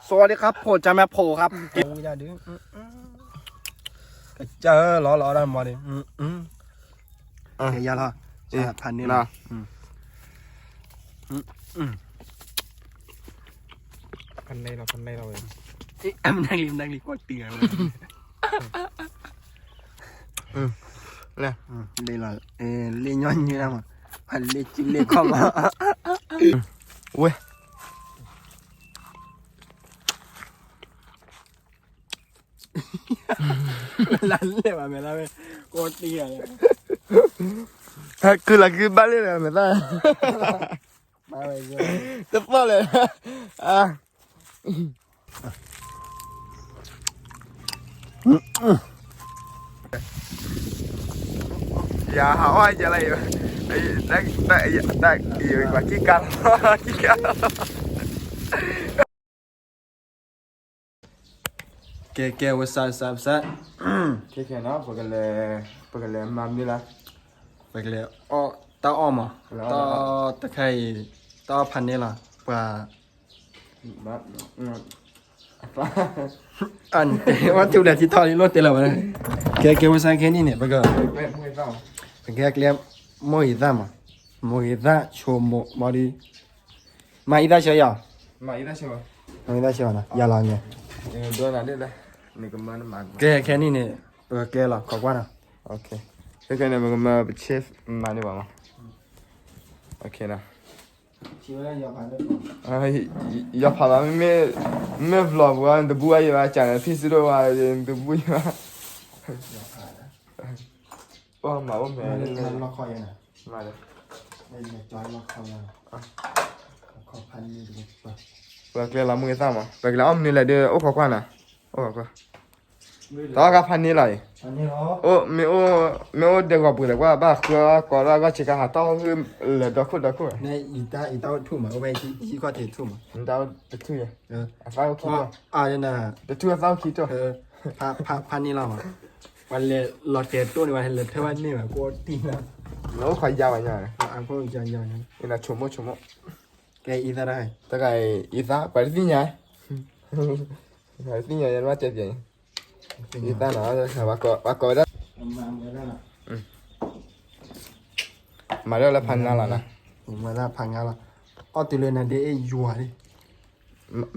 สวัสดีครับ ผมจะมาโผล่ครับ ကစၢ်လီၤလီၤဒၣ်မီၤဒံး ကဲယၤလီၤ ဖးန့ၢ်လီၤ ဖးန့ၢ်လီၤ ဖးန့ၢ်လီၤဝဲ မနုၤလံ မနုၤလံ ကွၢ်တံၢ်ဝဲ လၢ လ့ၣ်လီၤ လ့ၣ်ညီနုၢ်ဒၣ်မး လ့ၣ်စုလ့ၣ်ခီၣ်မး ဝဲ လၢလဲၣ်ဘၣ်မဲာ်လၢဝဲ ကီတံၢ်ယၤလၢ ဟဲကုလၢကုဘၣ်လ့ၣ်လၢမဲာ်သၣ် တသီၣ်လဲၣ် ယၤဟးအီၣ်ယၤလၢ တၢ်ကံကါလီၤ ကံကါလီၤ ကဲကဲ ဝဲစးစးစး ခဲခဲနီၤ ပကလဲၤ ပကလဲၤမၤမနုၤလၢ ပကလဲၤအီၣ်တၢ်အီၣ်မး တၢ်တခါအံၤ တၢ်အီၣ်ဖးန့ၢ်လီၤ ပှၤ အဝဲတူၢ်လဲၤထံထီၣ်လံ လိၣ်တဲလီၤဝဲ ကဲကဲ ဝဲစးခဲနံၣ်န့ၣ် ပက ပကကျဲ မိၢ်ဂ့ၤသၣ်မး မိၢ်ဂ့ၤသၣ် ဆိမိၣ် မီၤဒံ မၤအံသၣ်ဆၢယၤ မၤအံသၣ်ဆၢ ယၤလီၤန့ၣ် ကဲခဲနံၣ်န့ၣ် ပကကျဲလီၤ ခိးကွၢ်နီၤ ခဲခဲန့ၣ် ပကမၤပဆ့မၤန့ၢ်ဘၣ်မး ယီၤဖးဘၣ် မ့ၢ် မ့ၢ် vlog ပူၤ တဘူၣ်အါယံၤဘၣ် ကၢ်န့ၣ် ဖံးစုဒိၣ်ဝါ တဘူၣ်ယံၤဘၣ် အိၣ်မၤအိၣ်မဲာ် မၤလီၤခီယၤန့ၣ် မၤလီၤ ပကကျဲလီၤမုၢ်သၣ်မး ပကလဲၤအီၣ်မနုၤလဲၣ်ဒီး အိၣ်ခိးကွၢ်နၤ အိၣ်ခိးကွၢ် တၢ်အီၣ်ကါဖးန့ၢ်လီၤအံၤ မ့ၢ်အိၣ် မ့ၢ်အိၣ်ဒဲးဂီၤပှ့ၤလီၤကွၢ် ဘၣ်ဃုအီၣ်ကီးလၢအဂီၢ်ဆ့ကၤ ဟးတီၢ်ဟီၣ်ဟုၣ်လၢဒီခိၣ်ဒီခိၣ် နတၢ်အိၣ်ထူၣ်မး အိၣ်ဝဲဟံၣ်ခီၣ်ထံးထူၣ်မး နတၢ်အိၣ်တထူၣ်ယဲ အသၣ်အိၣ်ခံထူၣ် တထူၣ်အသၣ်အိၣ်ခံထူၣ် ဖးန့ၢ်လီၤမး ပှၤလဲၤလီၤတဲာ်တိၢ်န့ၣ် ပှၤလဲၤထၢဘၣ်န့ၢ်ဘၣ် ကအိၣ်တံၢ်လီၤ နအိၣ်ခိးယါဘၣ်ညါ အခိၣ်ယါယါ ဆိကမိၣ်ဆိကမိၣ် ကဲအံသၣ်တခါ တခါအံသၣ် ပှၤတသ့ၣ်ညါ ပှၤတသ့ၣ်ညါ ယဲၢ်တဲပျဲ အံသၣ်နီၤ ပှၤကိးဝဲဒၣ် မၤလၢလၢဖးငါလီၤနီၤ မၤလၢဖးငါလီၤ အီၣ်တုၤလၢနဒ့အ့ၣ်ယွၤလံ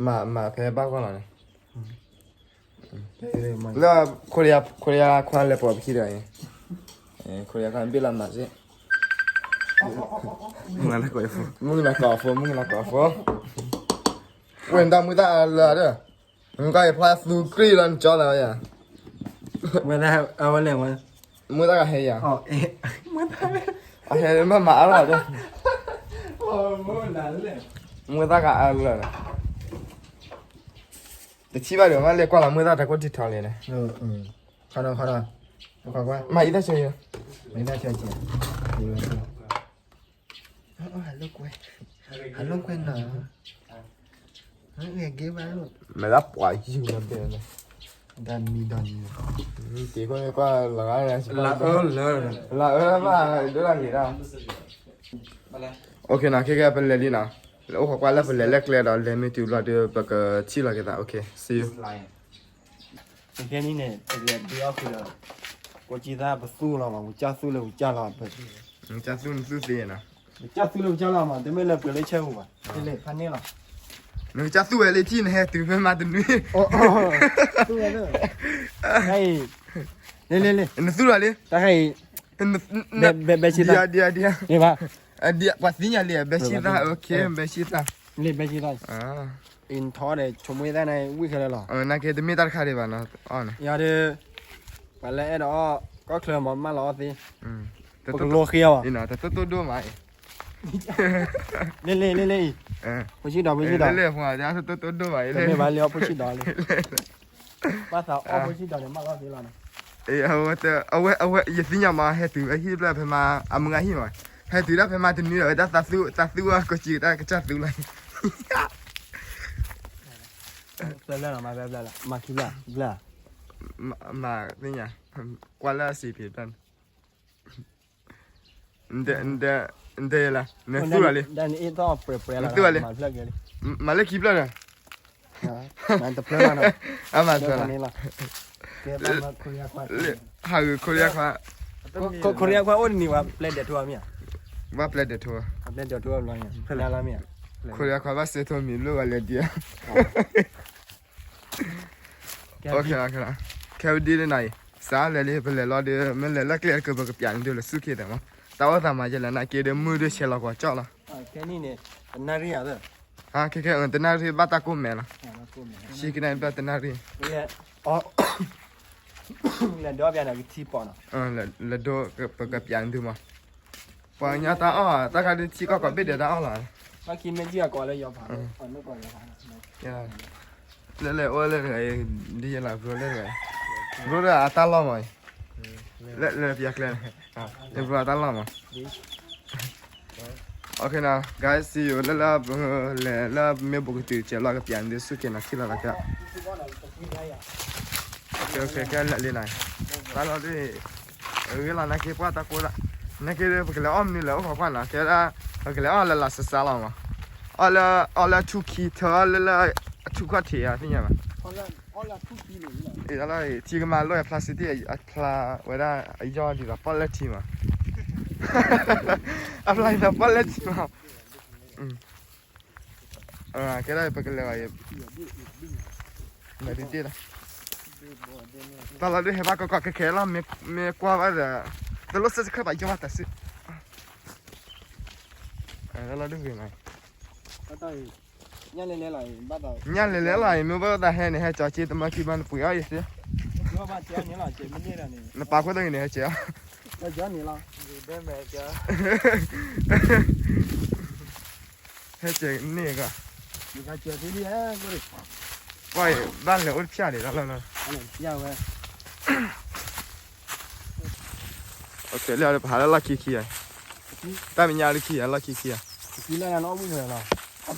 မၤဖဲဘၣ်ဂီၢ်လီၤန့ၣ် လၢ ခိရံယါခွါလဲၤပိာ်ပခံဒီးအံၤ ခိရံယါခွါဘ့ၣ်လီၤမၤစ့ၢ် မုၢ်နၤကိးအီၤဖိ မုၢ်နၤကိးအီၤဖိ ဝဲဒၣ်မုၢ်သၣ်အလၢဒီး နကီၢ်ယဖျါသူကြည့်လီၤနကၠီလီၤယၤ ဝဲဒၣ်အဝဲလဲၤဝဲ မုၢ်သၣ်ကဟဲယၤ အဟဲမၤမၤအါလီၤဒီး မုၢ်သၣ်ကအါလီၤ တထံၣ်ဘၣ်ဒီး မ့ၢ်လဲၤကွၢ်လီၤမုၢ်သၣ်တၢ်ကိၢ်ထံထီလံန့ၣ် ခီနီခီနီ မၤအံသၣ်ဆၢယၤ မၤအံသၣ်ဆၢကဲ ဟဲလီၤကွဲ ဟဲလီၤကွဲနီၤ ဟဲက့ၤဘၣ်လိာ် မ့ၢ်ဒၣ်ပှၤယုၢ်လၢဘဲန့ၣ် ဒၣ်နံၤဒၣ်နံၤ တ့ၢ်ကွၢ်ကွၢ်လီၤဂာ် လၢအၢလၢ လၢအၢဘၣ်ဒိဒၣ်ဂ့ၤဒၣ် OK နီၤ ခဲကဲပလဲၤလံနီၤ လၢအိၣ်ခိးကွၢ်လၢပလဲၤလၢကျဲဒီး လဲၤမ့ၢ်တုၤဘျီဒီး ပကထံၣ်လီၤက့ၤသး OK see you ခဲနံၣ်န့ၣ် ပကဒုးအီၣ်ဃုာ်ဒီး ကိးကံသၣ်ပသူၣ်လီၤမး ပကစၢ်သူၣ်လၢပကစၢ်လီၤ ပကစၢ်သူၣ်နသူၣ်သ့နီၤ ပကစၢ်သူၣ်လၢပကစၢ်လီၤမး တမ့ၢ်လၢပှဲၤလၢဆဲၣ်ပူၤဘၣ် ဖးန့ၢ်လီၤ နကစၢ်သူၣ်ဝဲလၢထံၣ်နဟဲတုၤဖဲမၤတနွံ သူၣ်ဝဲလၢ လ့လ့လ့ နသူၣ်လီၤလံ တၢ်ခဲအံၤ ဘဲဆံသၣ် ဒံဒံ ပှၤသ့ၣ်ညါလံ ဘဲဆံသၣ် OK ဘဲဆံသၣ် လ့ဘဲဆံသၣ် အံၤထီၣ်ဒီး ဆိကမိၣ်သၣ်န့ၣ် ဝံၣ်ခဲလၢာ်လီၤ နာ်က့တမ့ၢ်တၢ်တခါဒံးဘၣ်နီၤ အီၣ်န့ၣ် ယၤဒီး ပှၤလၢအဲၣ်ဒိးအီၣ် ကီၢ်ချၢမး မၢလီၤအီၣ်သ့ ပကလိဃ့အီၤဘၣ် တတိၢ်ဒိၣ်မးအံၤ လ့လ့လ့လ့အံၤ ဖိဆံးဒီး ဖိဆံးဒီး တတိၢ်ဒိၣ်မးအံၤ မ့ၢ်ဘၣ်လၢအီၣ်ဖိဆံးဒီးလံ ဘၣ်သးအီၣ်ဖိဆံးဒီးန့ၣ် မၢလီၤသ့လီၤန့ၣ် အဝဲ အဝဲ ယသ့ၣ်ညါမး ဟဲတုၤဝဲဟံၣ်ဘျဲၣ်ဖဲမး အမုၢ်ဂၤဟံၣ်မး ဟဲတုၤဒၣ်ဖဲမးတနွံဒီး ဝဲဒၣ်သးသူ သးသူအကစံးတၢ်ကစၢ်သူလီၤ ဘျဲၣ်လီၤ မၤဘျဲၣ်ဘျဲၣ်လီၤ မၤခံဘျဲၣ် ဘျဲၣ် မၤသ့ၣ်ညါ ကွၢ်လၢအစံးဖံးဘျဲၣ် နတဲ နတဲ နတဲလၢ နသူၣ်လီၤလံ နသူၣ်လီၤလံ မၤလၢခံဘျဲၣ်ဒီး မၤလၢခံဘျဲၣ်ဒီး တဖျၢၣ်လီၤနီၤ, အမၤတဖျၢၣ်လီၤ, ဟးဂုာ်ခိရံယါခွါ, ခိရံယါခွါအိၣ်တနံၤဝဲပျဲဒဲးထိမ့ၢ်ဧါ, ဘၣ်ပျဲဒဲးထိ, ပျဲဒဲးထိလီၤ, ခိရံယါခွါဘၣ်စဲးထိမံၤဘျိၣ်ဂၤလဲၤဒံး, ခဲဝဒ်န့ၣ်အံၤ, စးလဲၤလံ ပလဲၤလီၤဒီး မ့ၢ်လဲၤလၢကျဲတကပၤ ပကပျးန့ၢ်ဒုးလၢဆူၣ်ခ့သးမး, တၢ်အိၣ်သးမၤယဲလဲၣ် နာ်က့ဒီး မုၢ်ဒုးဆဲးလီၤကွၢ်ကၠီၣ်လီၤ, ခဲခဲအတနၣ်ရံၣ်ဘၣ် တနၣ်ရံၣ်ဘၣ်တၢ်ကိၢ်မဲာ်လီၤ, ဆံကနဲၣ်ဘၣ်တနၣ်ရံၣ်, လဲၤဒိးပျးန့ၣ်ကထံပီနီၤ, လဲၤဒိးပကပျးန့ၢ်ဒုးမး, ပှၤကညီတၢ်အီၣ် တၢ်ခါဒုးထံကီၢ်ကိးဘ့ၣ်ဒီးတၢ်အီၣ်လီၤ, လၢလဲၤအိၣ်လၢတဂၤအံၤ, ဒ်ယဲလီၤဘျိလၢတဂၤအံၤ, ဘျိဒီးအတၢ်လီၢ်မးအံၤ, လၢပျးကျဲန့ၣ်, ယဘျိအတၢ်လီၢ်မး, န guys စံယိၤ လၢလၢပလဲၤလၢမ့ၢ်ဘူးကတုာ်စဲးလီၤ ကပျးန့ၢ်ဒုးဆူၣ်ခ့နီၤ ထံၣ်လီၤလီၤကၠီၣ်, ကဲလၢာ်လံနီၤ, တၢ်လီၢ်ဒ် ဂ့ၤလီၤ နာ်က့ပှၢ်တၢ်ကိၢ်ဒၣ်, နာ်က့ဒီး ပကလဲၤအီၣ်မနုၤလဲၣ် အိၣ်ခိးကွၢ်နီၤ, ကဲဒၣ် ပကလဲၤအီၣ်လၢလၢ်စါစါလီၤမး, အီၣ်လၢ အီၣ်လၢထူခံထၢလၢလၢ အထူခီၣ်ထံးအသ့ၣ်ညါဘၣ်, အံၤလီၤ ထံကမၤလိ plastic အဖျါဝဲဒၣ်အယီၢ်ဒ်သိးပီၣ်လဲၣ်ထံမး, အဖျါဒ်သိးပီၣ်လဲၣ်ထံမး, ကဲဒၣ်ပကလဲၤအီၤ မ့ၢ်ဒ်တ့ၢ်လီၤ, တၢ်လီၤဒုးဟဲဘၣ်ကီကီခဲခဲလီၤ, မ့ၢ်ကွၢ်ဘၣ်ဒီး တလိၣ် subscribe ဘၣ် ယီၢ်ဘၣ်တၢ်စု, တၢ်လီၤဒုးဂ့ၤမး, ညၣ်လဲၤလဲၤလီၤအံၤ မ့ၢ်ဘၣ်သးဟဲန့ၣ် ဟဲကၠီက့တမၢခံဘၣ် နပှ့ၤအီၣ်အံၤသ့, နပာ်ခိၣ်တဂ့ၤန့ၣ် ဟဲကၠီ, ဟဲကၠီန့ၣ်လီၤ ဟဲကၠီန့ၣ်ကီး, ကွၢ်အံၤ ဘၣ်လဲၤအိၣ်တဖျၢၣ်န့ၣ်လီၤ, လၢပဟးလၢလီၢ်ခံခံဧါ, တၢ်မညါလၢခံဧါ လီၢ်ခံခံဧါ,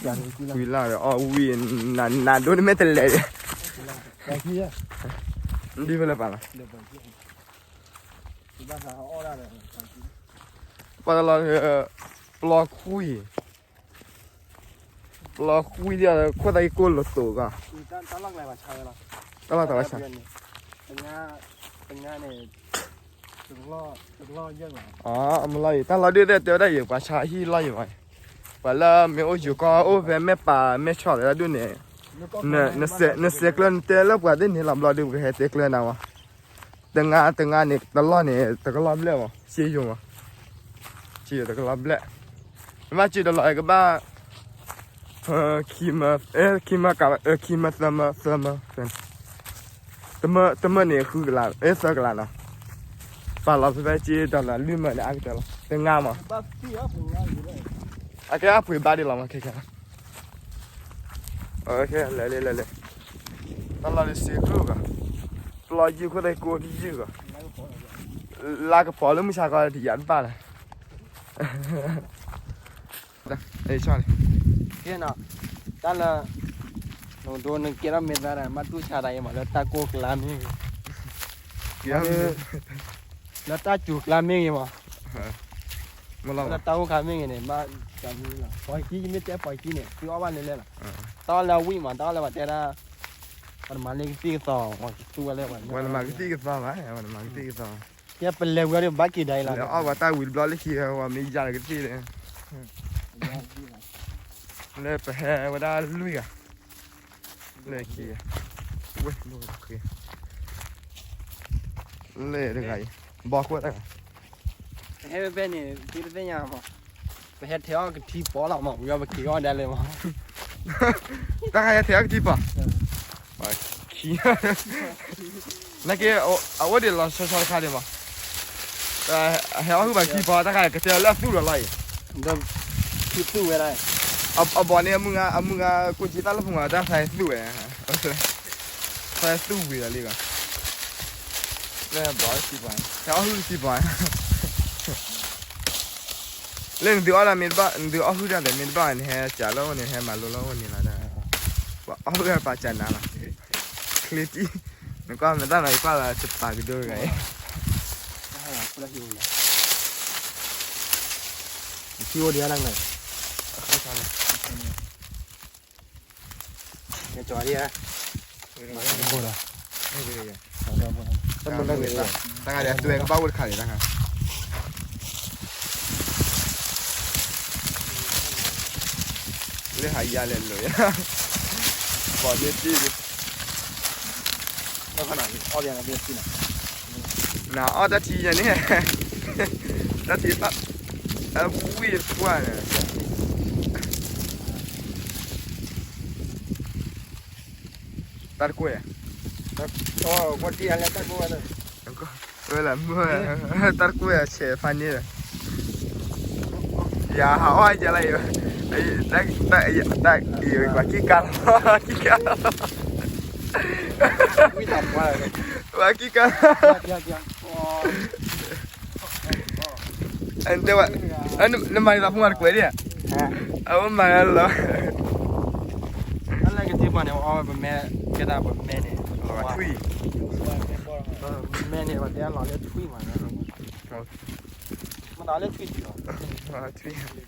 ကွံလၢ်ဒီးအီၣ်ဝံၣ်, နၤဒိၣ်န့ၣ်မ့ၢ်တလဲၤဒီး, ဒ်ဖဲလဲၣ်ပာ်လီၤ, ပှၤတလီၤ, ပျီခွံ ပျီခွံဒီး ခိၣ်သၣ်အံၤကိၢ်လိာ်သိးကီး, တၢ်လီၢ်တၢ်ဝဲဆါ, အမလီၤအံၤ တၢ်လီၢ်ဒုးတဲတဲဝဲဒၣ်အံၤ ပှၤဆါဟံၣ်လီၢ်ယံၤမး, ပှၤလၢမ့ၢ်အိၣ်ယိၤကီၢ်အိၣ်ဖဲမဲၢ်ပာ်မဲၢ်ဆီၣ်လၢဒုးန့ၣ်, နစဲးကျၢၤနတဲလၢပှၤသ့ၣ်န့ၣ်လီၤ ဘျီဒုးပကဟဲတဲကျၢၤနၤမး, တငါတငါန့ၣ် တလီၢ်န့ၣ် တကလီၢ်ဘျဲၣ်မး စ့ယိၤမး, စ့ယိၤတကလီၢ်ဘျဲၣ်, မ့ၢ်ဘၣ်စ့တလီၢ်ကဘၣ် ခံမၢ, ခံမၢကး, ခံမၢသၢမၢ, သၢမၢ, တမၢန့ၣ်ဃုကလး, သၢကလးနီၤ, ပာ်လီၤဖဲဖဲစ့ဒီးလၢလွံၢ်မၢန့ၣ် အါကတၢၢ်လီၤ တငါမး, အကဲအပှ့ၤဘၣ်ဒ်လီၤမး ခဲခဲ, လဲၤလဲၤလဲၤလဲၤ, တၢ်လီၢ်လၢစ့ကျိၣ်ကီး, ပျီယုၢ်ခိၣ်သၣ်ကိၢ်တယုၢ်ကီး, လါကပီၤလၢမုၢ်ဆါခီတယၤတဘၣ်လၢ တၢ်လၢ နဒိနကဲထီၣ်မ့ၢ်သါဒီး မ့ၢ်တူၢ်ဆါဒၣ်အံၤမး လၢတၢ်ကိၢ်ကျါမ့ၢ်ဂ့ၤ, လၢတၢ်စူၤကျါမ့ၢ်ဂ့ၤမး, လၢတၢ်အိၣ်ခါမ့ၢ်ဂ့ၤန့ၣ် မ့ၢ်ပှၤခံ ယမ့ၢ်တဲပှၤခံန့ၣ် သုအီၣ်ဘၣ်လဲၣ်လဲၣ်လီၤ, တၢ်အီၣ်လၢအဝံၣ်မး တၢ်အီၣ်လၢပှၤတဲဒၣ် ပှၤတမၤလၢကသံၣ်ကသီ, ပှၤသူဝဲလၢပှၤ ပှၤတမၤကသံၣ်ကသီဘၣ်, ပှၤတမၤကသံၣ်ကသီ, ယပလဲၤဝဲဒီးဘၣ်က့ၤဒၣ်အံၤလီၤ, လဲၤအီၣ်ပှၤတၢ်ဝံၤတဘျီလၢခံ ပှၤမ့ၢ်ယၤလၢကသံၣ်ဒီး လၢပဟဲဝဲဒၣ်လွံၢ်ဂၤ, လၢခံ, ဝဲ, လၢတဂၤအံၤ, ဘီခိၣ်တဂၤ, ဟဲဖဲန့ၣ် သုတသ့ၣ်ညါမး, ပဟဲထဲးအီၣ်ကထံပီလီၤမး, ဝံၤပက့ၤအီၣ်ဒၣ်လဲာ်မး, တၢ်ခါဟဲထဲးအီၣ်ကထံပီ, ခံ နာ်က့ အအိၣ်ဒံးလီၤဆီဆီတခါဒံးမး, ဟဲအီၣ်ဟုၣ်ဘၣ်ခံပီ တၢ်ခါကတဲလၢအသူၣ်လီၤလီၤအံၤ, ဝဲဒၣ်, အဘီန့ၣ် အမုၢ်ဂၤ အမုၢ်ဂၤ ကိးက့တၢ်လၢပှၤ တၢ်ခါသူၣ်ဝဲ, ခါသူၣ်ဝံၤလီၤလံဂၤ, လၢဘီခံပီ, ဟဲအီၣ်ဟုၣ်ခံပီ လၢနသုအီၣ်ဒၣ်မ့ၢ်တဘၣ် နသုအီၣ်ဟုၣ်ဒၣ်ဒီးမ့ၢ်တဘၣ်န့ၣ် ဟဲစးလီၤဝဲန့ၣ် ဟဲမၤလိလီၤဝဲန့ၣ်လီၤ, ပှၤအီၣ်ဟုၣ်ဒၣ်ပာ်စးနၤလီၤ, ချ့တံၢ်, နကွၢ်မ့ၢ်တၢ်နီၤ ယကွၢ်လီၤတပာ်ကဒိတဂၤအံၤ, ထံအိၣ်ဒံးအါန့ၣ်, ကၠီၤဒံးဧါ, ဘိၣ်ဒီး, တၢ်မုၢ်လၢ်ဂ့ၤ, တၢ်ဂၤဒီးအသွဲကဘၣ်အိၣ်တခါန့ၣ်တၢ်ဂၤ, လၢဟးယါလဲၤလိာ်ယါ, ဘီၣ်မ့ၢ်တံၢ်, နအီၣ်တၢ်ထံယါန့ၣ်, တၢ်ထံ, အဝံၣ်တကွၢ်န့ၣ် တၢ်တကွဲၢ်, ဝဲလၢမုၢ်, တၢ်တကွဲၢ်အဆဲးဖးန့ၣ်ဒီး, ယဟးအီၣ်ယလၢ, တၢ်အံၤကွၢ်ကံၢ်ကါလီၤ, ကံၢ်ကါလီၤ, ကွၢ်ကံၢ်ကါလီၤ, တဲဝဲ, နမၤန့ၢ်သးဖိမၤတကွဲၢ်ဒံးဧါ, အဝဲမၤလီၤ, အလဲကတ့ပှၤန့ၣ် အဝဲပမဲ, ကဲဒၣ်ပမဲန့ၣ်, ထွံၣ်, ပမဲန့ၣ် ပတဲလီၤလၢထွံၣ်မး, မတၤလၢထွံၣ်ဒံးလီၤ,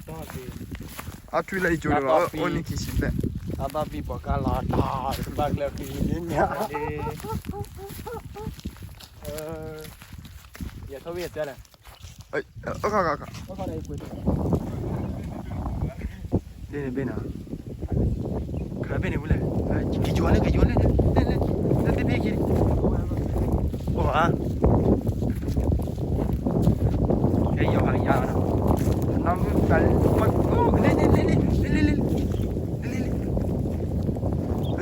ထွံၣ်, အထွံၣ်လၢယကၠိဒီး အိၣ်နံၣ်ခံဆံဘျဲၣ်, အဘၣ်ဘံၣ်ဘီးကါလီၤတၢ် တဘၣ်ကျဲဃံလံညါ, ယထီၣ်ဝံၣ်တဲလဲၣ်, အခါခါခါ, ဘ့ၣ်န့ၣ်ဘ့ၣ်နီၤ, ခါဘ့ၣ်န့ၣ်ဝဲလဲၣ်, က့ၤယိၤလၢ က့ၤယိၤလၢ, လၢသ့ၣ်ဖ့က့ၤ, အိၣ်ဧါ, ကဲယီၤဟးယါနီၤ, နီၢ်မုၣ်ကါလၢ, လ့လ့လ့လ့, လ့လ့လ့, လ့လ့လ့,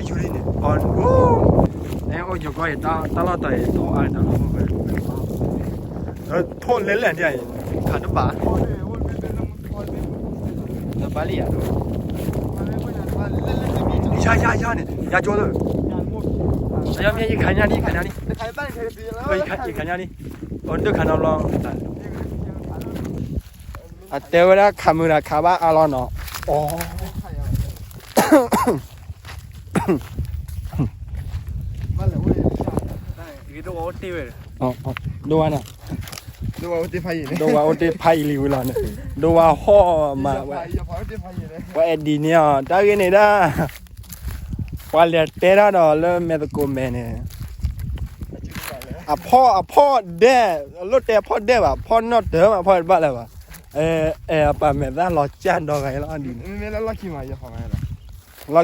ယူၤလံန့ၣ်, အိၣ်ယိၤကီၢ်အံၤ တၢ်လီၢ်တၢ်အံၤ တအိၣ်အါန့ၣ် တၢ်လီၢ်ဝဲ, ထိၣ်လဲၣ်လဲၣ်န့ၣ်, ခးတဘၣ်, နဘၣ်လံယၤ, ယၤယၤယၤန့ၣ် ယၤကၠိလၢ, ယၤမ့ၢ်ယခးညါလံ ခးညါလံ, ယခးညါလံ, အိၣ်ဒိၣ်ခးနီဘျီ, အတဲဝဲဒၣ်ခးမုၢ်ဒီးခးဘၣ်အါလီၤနီၤ, အီ ဒိဝါန့ၣ်, ဒိဝါအိၣ်တ့ၢ်ဖးယံာ်လံဝဲလီၤန့ၣ်, ဒိဝါဟီၣ်မး, ပှၤအဲၣ်ဒိးန့ၢ်အီၤ တၢ်ဂ့ၢ်န့ၣ်ဒၣ်, ပှၤလဲၤတဲတၢ်ဒီးလၢမဲာ်သကိးမဲာ်န့ၣ်, အဖီၣ်အဖီၣ်ဒဲး, လိၣ်တဲအဖီၣ်ဒဲးဘၣ်, ဖီၣ်နီၣ်တၢၤမး ဖီၣ်တဘၣ်လၢၤဘၣ်, အပာ်မဲာ်သၣ်လီၤကၢ်ဒီဂၤလီၤဒ်န့ၣ်, လီၢ်ခံအီၤဒ် အၢ န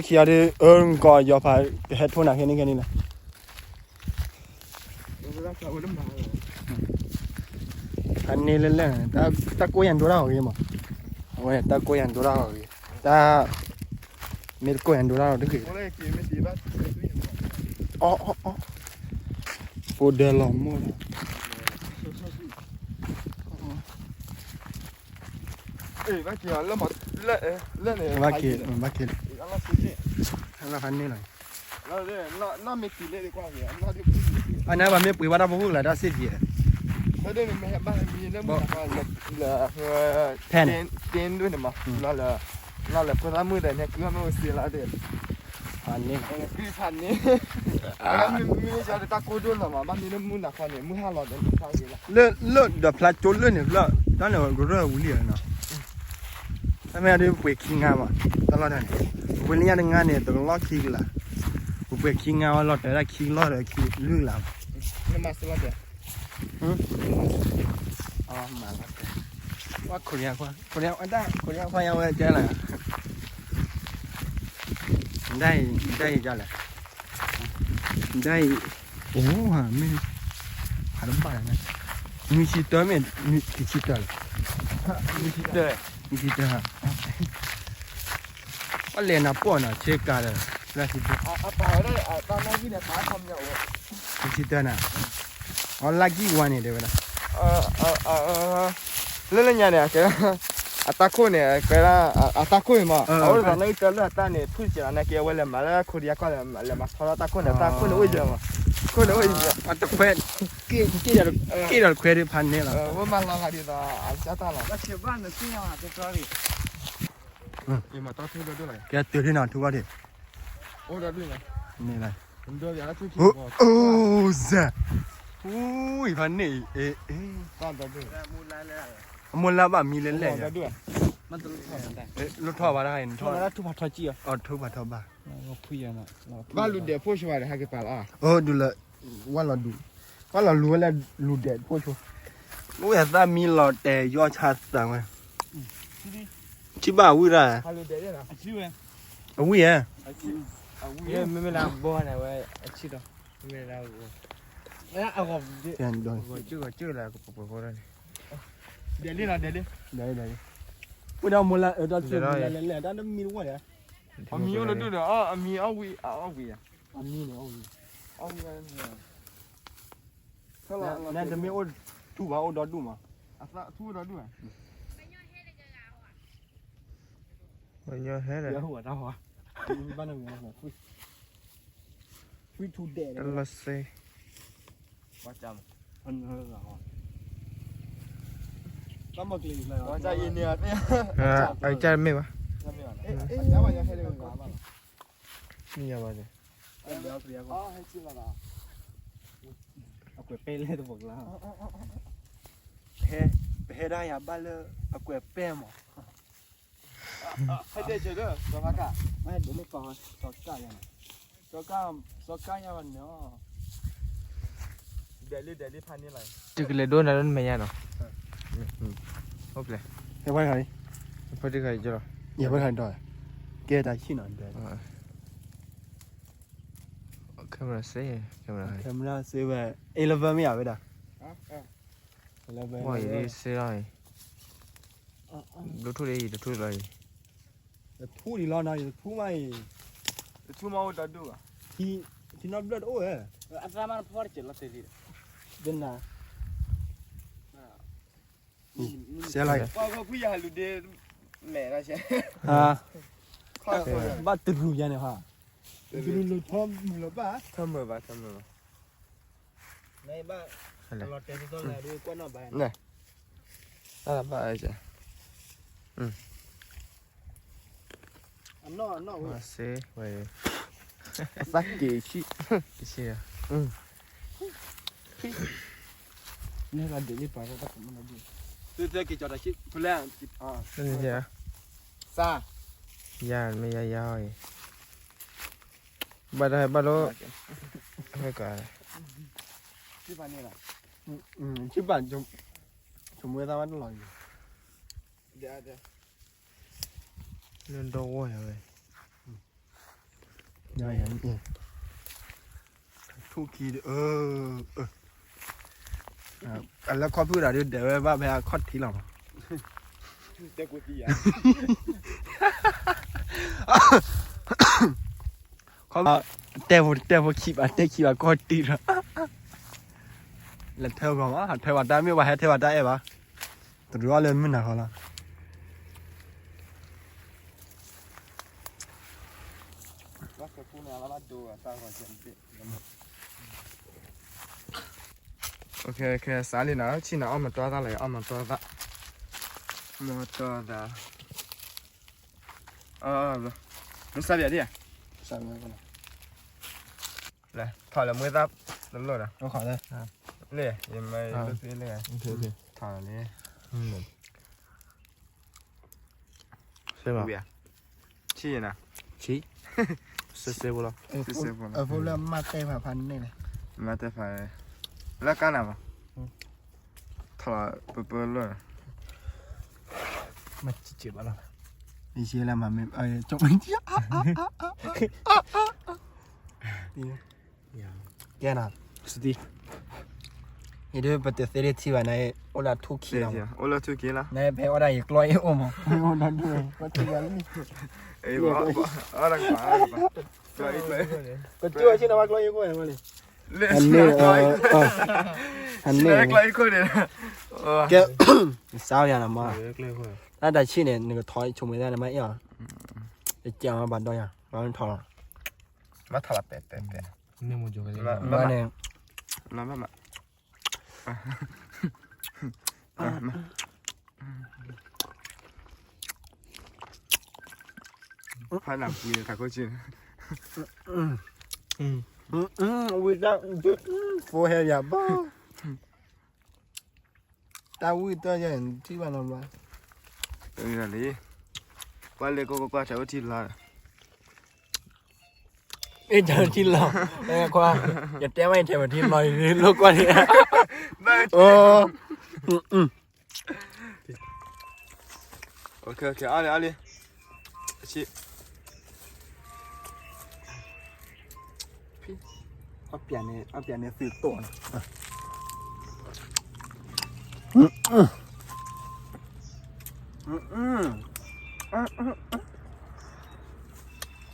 ကီၢ်ယီၤဖး ကဟဲထိၣ်နၤခဲန့ၣ်ခဲန့ၣ်လီၤ. အန့ၣ်လဲၣ်လဲၣ်, တၢ်ကိၢ်ယၤဒိတၢ်ဂီၤဂ့ၤမး, အဝဲတၢ်ကိၢ်ယၤဒိတၢ်ဂီၤဂ့ၤ, တၢ်, မ့ၢ်တကိၢ်ယၤဒိတၢ်ဂီၤတဂ့ၤ, အီအီအီ, ဖိဒၢလီၤမိၢ်လီၤ. ဘၣ်က့ၤ, ဘၣ်က့ၤလီၤ, ဟဲလီၤဖးန့ၣ်လီၤ, အန့ၣ်ဘၣ်မ့ၢ်ပှ့ၤဘၣ်တၢ်ဖိခိၣ်ကလါ တၢ်စ့ၢ်ကီး, ဖဲန့ၣ်, ဖဲန့ၣ်, လၢလၢဖိသၣ်မုၣ်ဒီးန့ၣ် ကုမ့ၢ်အိၣ်စ့လီၤဒီး, ဖးန့ၣ်, မ့မ့ၢ်ယၤဒီးတၢ်ကိၢ်ဒိၣ်လီၤမး ဘၣ်မ့ၢ်လၢမုၢ်နၤခီန့ၣ် မုၢ်ဟါလီၤဒီး လၢလၢဒီးဖျါကၠိလၢန့ၣ်ဖျၢၣ်, တၢ်န့ၣ်ကရၢၢ်ဝံၤလံနီၤ. တၢ်မ့ၢ်ဒ်ပှ့ၤခံငါမး, တၢ်လီၢ်တၢ်န့ၣ်, ပှ့ၤလၢညါတငါန့ၣ် တကလီၢ်ခံကလး, ပပှ့ၤခံငါဝဲလီၤတၢ်ဒၣ်ခံကလီၢ်ဒီးခံလွံၢ်ကလးမး. မၤလီၤတဲာ်, ဝဲခိၣ်နၢ်ခွါ, ခိၣ်နၢ်ခွါ, ခိၣ်နၢ်ခွါယဝဲကဲလီၤ, ဒၣ်အံၤ, ဒၣ်အံၤကလဲၣ်, ဒၣ်အံၤ, အိၣ်, မ့ၢ်, ဟးတဘၣ်လၢၤ, မုၢ်ဆံတၢမ့ၢ်, မုၢ်ဆံတၢလီၤ, မုၢ်ဆံတၢ, မုၢ်ဆံတၢ, အလဲၤနၤပီၢ်နီၤ ဆ့ကၤဒီး, လၢခံ, မုၢ်ဆံတၢနၤ, အီလၢကံၢ်ဝါန့ၣ်တဲဝဲဒၣ်, လၢလၢညါန့ၣ်, အတၢ်ခိၣ်န့ၣ်, အတၢ်ခိၣ်န့ၣ်မး, အအိၣ်သးနၢ်အုၣ်တၢ်လၢအတၢ်န့ၣ် ဖုၣ်စဲးလီၤ နာ်က့အဝဲလဲၤမၤလၢခိၣ်ဒံယါကီၢ်လဲၤမၤ, လဲၤမၤထီထီၣ်တၢ်ခိၣ်န့ၣ် တၢ်ခိၣ်န့ၣ်အိၣ်ယဲၢ်မး, ခိၣ်န့ၣ်အိၣ်ယဲၢ်, တခွဲ, က့ၣ်ဒီးတခွဲဒ်ဖးန့ၣ်လီၤ, ဝဲမၤလီၤဂာ်ဒ်သိးအကၢ်တၢ်လီၤ, ကဲတုၤလံနီၤ ထူဘၣ်ဒံး, န့ၣ်လီၤ, အိၣ်, အံၤဖးန့ၣ်အံၤ, အမိၢ်လၢဘၣ်မံလဲၣ်လဲၣ်, လိၣ်ထီၣ်ဘၣ်တၢ်, ထူဘၣ်ထီဘၣ်, ဖုယၤနီၤ, ဘၣ်လူၤဒဲးဖိဆိဘၣ်ဒီး ဟဲက့ၤပာ်လီၤ. အိၣ်ဒုးလၢ, ဝဲလီၤဒုး, ဝဲလီၤလူၤဝဲလၢလူၤဒဲးဖိဆိ, အိၣ်ဝဲသၣ်မံလီၤတဲာ်ယီၢ်ဆါသးဝဲ, ထံဘၣ်ဝံၣ်ရၣ်, အဝံၣ်ဧါ, မ့မ့ၢ်လၢအဘီန့ၣ်ဝဲ, အဆံဒီး, မ့မ့ၢ်လၢ, အဂီၤ, ဂီၤကၢၢ်လၢကပၤပှဲၤဃီန့ၣ်, ဒဲးလံနီၤ, ဒဲးလံ, ဒဲးလံ, ဒဲးလံ, ဝဲဒၣ်မိၢ်လၢအၢတီၢ်ထံလဲၤလဲၤလဲၤ တၢ်တမံၤတဝီဒီး အမံၤအိၣ်လၢဒူၣ်ဒီး အမံၤအီၣ်ဝံၤ, အီၣ်ဝံၤဧါ, အမံၤန့ၣ်အီၣ်ဝံၤ, အီၣ်ဝံၤ, နတမ့ၢ်အိၣ်ထူဘၣ် အိၣ်ဒီဒူၣ်မး, အသးထူဒီဒူၣ်ဧါ, ပညီဟဲဒီး, ပှၤတၢ်ဟီ, ဘၣ်နမံၤ, free to dead, တလီၤစ့, တၢ်မ့ၢ်, အကၢ်မ့ၢ်ဘၣ်, မ့ၢ်ယၤဘၣ်, အကွဲးပဲလဲၣ်တဘျီကလါ, ပဟဲဒၣ်ယၤဘၣ်လၢ အကွဲးပဲမး, ဟဲတဲကၢၤဒီး စီၤဖါကၣ်, စီၤကၣ်ယၤန့ၣ်, စီၤကၣ်, စီၤကၣ်ယၤဘၣ်န့ၣ်, ဒဲးလံ ဒဲးလံဖးန့ၣ်လီၤ, တုၤကလဲၤဒိနၤဒိနမဲာ်ညါနီၤ, အိၣ်ဖျဲၣ်, ယဖဲတခါလံ, ယဖဲတခါလံ, ကဲတၢ်ဆံၣ်နီၤ, ကဲမရၤစ့, ကဲမရၤစ့ဝဲ, eleven မ့ၢ်ယၤဝဲဒၣ်, ဝဲယစ့လီၤ, ဘျူထူၣ်ဒ်အံၤ တထူၣ်လီၤအံၤ, တထူၣ်ဒံးလီၤနီၤ, ယတထူၣ်မးအံၤ, တထူၣ်မးအိၣ်ဒီဒူၣ်ဘၣ်, ထံနီၣ်ဘျၢၣ်တအိၣ်ဧါ, အသးမးတဖီတစဲးလီၤတ့ၢ်လံ, ဒ်နၤ, စဲလီၤ, ဖုယဟလူဒ့, မဲာ်, ဘၣ်တရူးယၤန့ၣ်ဟါ, တရူးလူၤထီမုၢ်လီၤဘၣ်, ထီမုၢ်ဘၣ်, ထီမုၢ်ဘၣ်, နဘၣ်, လီၤတဲာ်သီသီလၢဒ်ကွၢ်နီၣ်ဘၣ်, နဘၣ်, အနီၢ်အနီၢ်ဝဲ, စ့ဝဲ, သးက့ၤဆံၣ်, ကဆံၣ်, န့ၣ်လီၤဒ်လံပာ်တၢ်ကမၣ်လီၤဒ်, သုသုက့ၤကၠီတၢ်ဆံၣ်ဖဲလဲၣ်, စါ, ယၤမ့ၢ်ယၤယၤအံၤ, ဘၣ်တၢ်ဟဲဘၣ်လိ, ဟဲကၤ, ဆံၣ်ပာ်န့ၣ်လီၤ, ဆံၣ်ပာ်, ဆိမိၣ်သးဘၣ်တလီၤ, လၢဒီဝီၢ်ယၤဝဲ, ထူၣ်ခံ, အလၢခီၣ်ဖုၣ်တၢ်ဒုးဒဲးဝဲဘၣ်ဖဲအခီၣ်ထံးလီၤမး, တဲဖိတဲဖိခံဘၣ် တဲခံဘၣ်ကီၢ်တံၢ်လီၤ, လဲၤထၢဂီၤမး ထၢဘၣ်တၢ်မ့ၢ်ဘၣ် ဟဲထၢဘၣ်တၢ်အဲၣ်ဘၣ်, တရူးအီၤလၢမုၢ်နၤဃီလီၤ. စးလံနီၤ ဆံၣ်နီၤ အီၣ်မတီၤသၣ်လီၤ အီၣ်မတီၤသၣ်, မတီၤသၣ်, မ့ၢ်စါဘၣ်ဒံးဧါ, လဲၤထီၣ်လၢမွေးသၣ်တလိၣ်ဒီး, လၢယမၤလၢသ့လၢ, ထီၣ်လီၤလံ, ဆံၣ်နီၤ, ဆံၣ်, စဲစဲဖိလီၤ, အဖိလၢမၤတဲဖးဖးန့ၣ်လဲၣ်, မၤတဲဖး, လၢကါနၤမး, ထီၣ်လီၤပပၢလၢ, မၤစံးဘၣ်လီၤ, ယလၢမၤမ့ၢ်, ကဲနၤ, စတံ, ယဒုးပတသ့လၢထံဘၣ်န့ၣ် အိၣ်လၢထူၣ်ခံလီၤ, အိၣ်လၢထူၣ်ခံလီၤ, နဖဲအီၣ်ဒၣ်ယကျီၢ်အ့ၣ်အိၣ်မး, အိၣ်ဒီဒူၣ်, ကစၢ်ဆ့ၣ်နီၤဘၣ်ကျီၢ်အ့ၣ်အိၣ်န့ၣ်, အန့ၣ်, အန့ၣ်, ကဲ, စါယၤနမး, တၢ်တၢ်ဆံၣ်န့ၣ် နကထီၣ်ဆိမိၣ်သၣ်န့ၣ်မးအ့ၣ်အီၤ, ယကဲအီၤဘၣ်ဒီးယၤ, ထီၣ်လီၤ, မ့ၢ်ထီၣ်လီၤပဲပဲပဲ, မ့ၢ်န့ၣ်, ဖးနၢ်ပူၤန့ၣ် တၢ်ခိၣ်ဆံၣ်န့ၣ်, ဝံသး, ဖိဟဲယၤဘၣ်, တၢ်ဝံတၢ်ယၤထံၣ်ဘၣ်နီၤဘၣ်, လံ, ကွၢ်လဲၤကွၢ်ကွၢ်ကွၢ် တၢ်အိၣ်ထံလီၤ, တဲတၢ်ထံလီၤ, ခွါ, ယတဲဝဲယတဲပထံလီၤ ယလိၣ်ကွၢ်န့ၣ်, အိ, OK OK အါလံအါလံ, အဆံ, အပျးန့ၣ် အပျးန့ၣ်သုးတိၢ်န့ၣ်,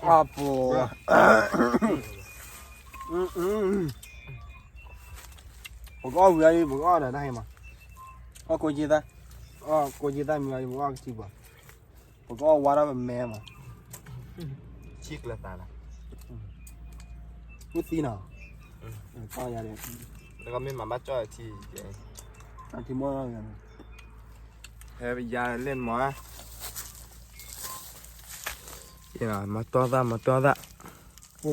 အပူၤ ပကအီၣ်ဝံၤအံၤ ပကအီၣ်ဒီးတၢ်ဟဲမး, အီၣ်ကိးက့သၣ်, အီၣ်ကိးက့သၣ်မံၤအံၤ ပကအီၣ်ကထံပှၤ, ပကအီၣ်ဝါထီၣ်ပမဲမး, ဆံကျၢၤသးလီၤ, ဝံသံနီၤ, တၢ်ယၤဒီး, နကမ့ၢ်မၤဘၣ်ကၠီၣ်ထံ, ထံမီၢ်, ဟဲယၤလဲၣ်မး, မၤတီသၣ် မၤတီသၣ်,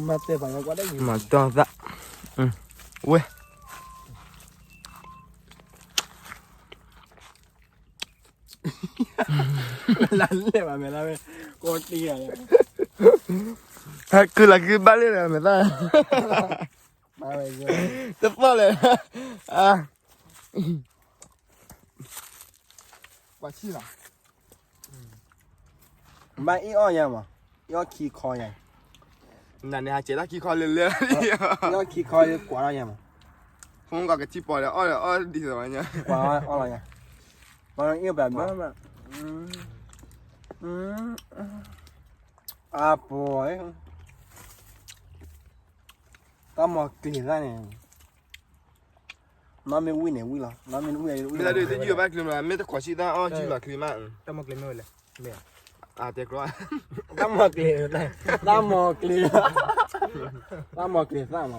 မၤတီသၣ်, ဝဲ လၢလဲၣ်ဘၣ်မဲာ်လၢဝဲ, ကီတံၢ်, ဟဲကုလၤကုဘၣ်လၢမဲာ်သၣ်, တသီၣ်လဲၣ်, ပှၤဆံၣ်လီၤ, ဘၣ်အ့ၣ်အီၣ်ယၤမး, အ့ၣ်အီၣ်ခံခီယၤ, နန့ၣ်ဟးစဲးတၢ်ခံခီလၢလၢ, အ့ၣ်အီၣ်ခံခီလၢကွၢ်ထီၣ်ယၤမး, ဖုန်းကကထံၣ်ပီၤဒီးအီၣ်ဒီးအီၣ်ဒ်သိးဝဲညါ, ကွၢ်အီၣ်လီၤယၤ, ပှၤအ့ၣ်ဘၣ်ဘၣ်, အပူၤ, တၢ်မီၤကျ့ၤသၣ်န့ၣ်, နီၢ်မ့ၢ်ဝံၣ်န့ၣ်ဝံၣ်လီၤ, နီၢ်မ့ၢ်ဝံၣ်န့ၣ်ဝံၣ်လီၤ, မ့ၢ်တယုၢ်ဘၣ်ကျ့ၤမး မ့ၢ်တခိးဆံၣ်တၢ်အီၣ်ယုၢ်လီၤကျ့ၤမး, တၢ်မီၤကျ့ၤမ့ၢ်ဝဲလဲၣ်, မ့ၢ်, တၢ်မီၤကျ့ၤ, တၢ်မီၤကျ့ၤ, တၢ်မီၤကျ့ၤသၣ်မး, တမ့ၢ်ဆိ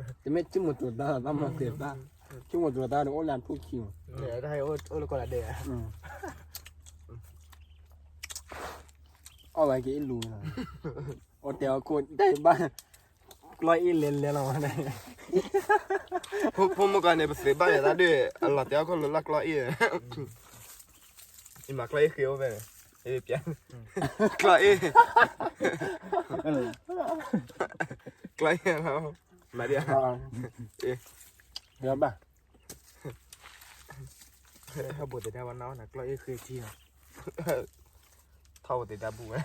ကမိၣ်တိၤတၢ် တၢ်မီၤကျ့ၤသၣ်, ဆိကမိၣ်တိၤတၢ်န့ၣ် အိၣ်လၢထူၣ်ခံမး, အိၣ်လၢကီၢ်လၢဒဲး, အီၣ်ဝဲက့ၤအ့ၣ်လူၤ, အီၣ်တဲအီၣ်ခိၣ်တဲဘၣ်, ကျီၢ်အ့ၣ်လဲၤလဲၤလီၤ, ဖိမုၣ်ကီၢ်န့ၣ် ပသ့ဘၣ်ယၤတၢ်ဒုး အလီၤတဲအီၣ်ခိၣ်လၢလၢကျီၢ်အ့ၣ်, အံၤမးကျီၢ်အ့ၣ်ဃ့အိၣ်ဖဲန့ၣ်, ပျဲ, ကျီၢ်အ့ၣ်, ကျီၢ်အ့ၣ်လီၤ, မၤဒ်, ဘၣ်, ဟဲဘိးသ့ၣ်တၢ်ဝဲနီၤ ကျီၢ်အ့ၣ်ဃ့ထံလီၤ, ထီၣ်ဝဲသ့ၣ်တၢ်ဘူၣ်ဝဲ